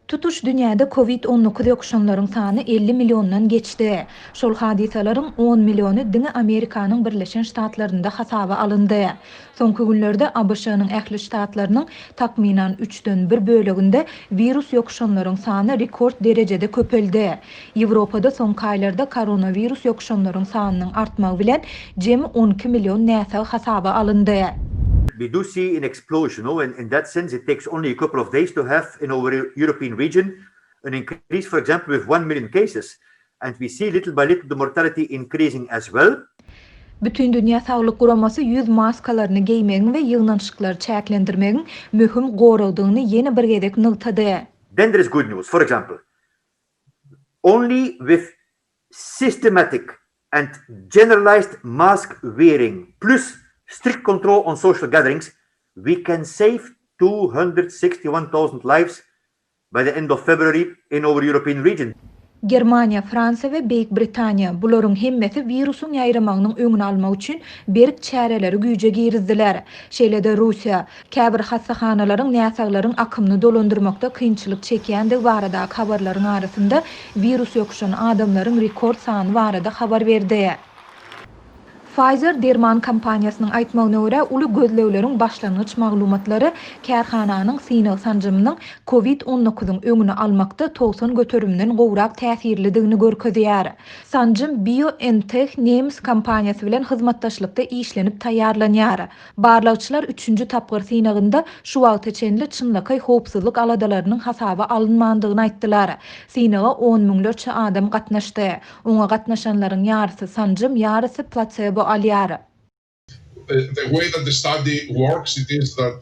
Tutuş dünýäde Covid 19 ýokuşanlaryň sany 50 milliondan geçdi. Şol hadysalaryň on milliony diňe Amerikanyň Birleşen Ştatlarynda hasaba alyndy. Soňky günlerde ABŞ-nyň ähli ştatlarynyň takmynan üçden bir böleginde wirus ýokuşanlaryň sany rekord derejede köpeldi. Ýewropada soňky aýlarda koronawirus ýokuşanlaryň sanynyň artmagy bilen jemi 12 million näsag hasaba alyndy. We do see an explosion, no, and in that sense it takes only a couple of days to have in our European region an increase, for example, with 1 million cases, and we see little by little the mortality increasing as well. Bütindünýä Saglyk Guramasy ýüz maskalaryny geýmegiň we ýygnanyşyklary çäklendirmegiň möhüm goragdygyny ýene bir gezek nygtady. Then there is good news, for example, only with systematic and generalized mask wearing plus strict control on social gatherings, we can save 261,000 lives by the end of February in our European region. Germaniýa, Fransiýa we Beýik Britaniýa, bularyň hemmesi wirusyň ýaýramagynyň öňüni almak üçin berk çäreleri güýje girizdiler. Şeýle-de Russiýa, käbir hassahanalaryň näsaglaryň akymyny dolandyrmakda kynçylyk çekýändigi baradaky habarlaryň arasynda wirus ýokuşan adamlaryň rekord sany barada habar berdi. Pfizer derman kompaniýasynyň aýtmagyna görä, uly gözlegleriň başlangyç maglumatlary kärhananyň synag sanjymynyň Covid 19-yň öňüni almakda 90 göterimden gowrak täsirlidigini görkezýär. Sanjym BioNTech nemes kompaniýasy bilen hyzmatdaşlykda işlenip taýýarlanýar. Barlagçylar üçünji tapgyr synagynda şu wagta çenli çynlakaý howpsuzlyk aladalarynyň hasaba alynmandygyny aýtdylar. Synaga on müňlerçe adam gatnaşdy. Oňa gatnaşanlaryň ýarysy sanjym, ýarysy plasebo alýar. The way that the study works, it is that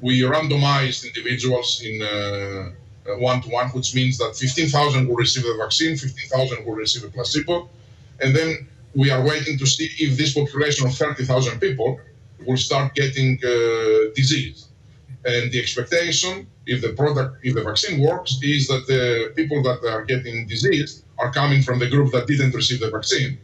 we randomized individuals in one to one, which means that 15,000 will receive the vaccine, 15,000 will receive a placebo, and then we are waiting to see if this population of 30,000 people will start getting disease. And the expectation, if the product, if the vaccine works, is that the people that are getting disease are coming from the group that didn't receive the vaccine.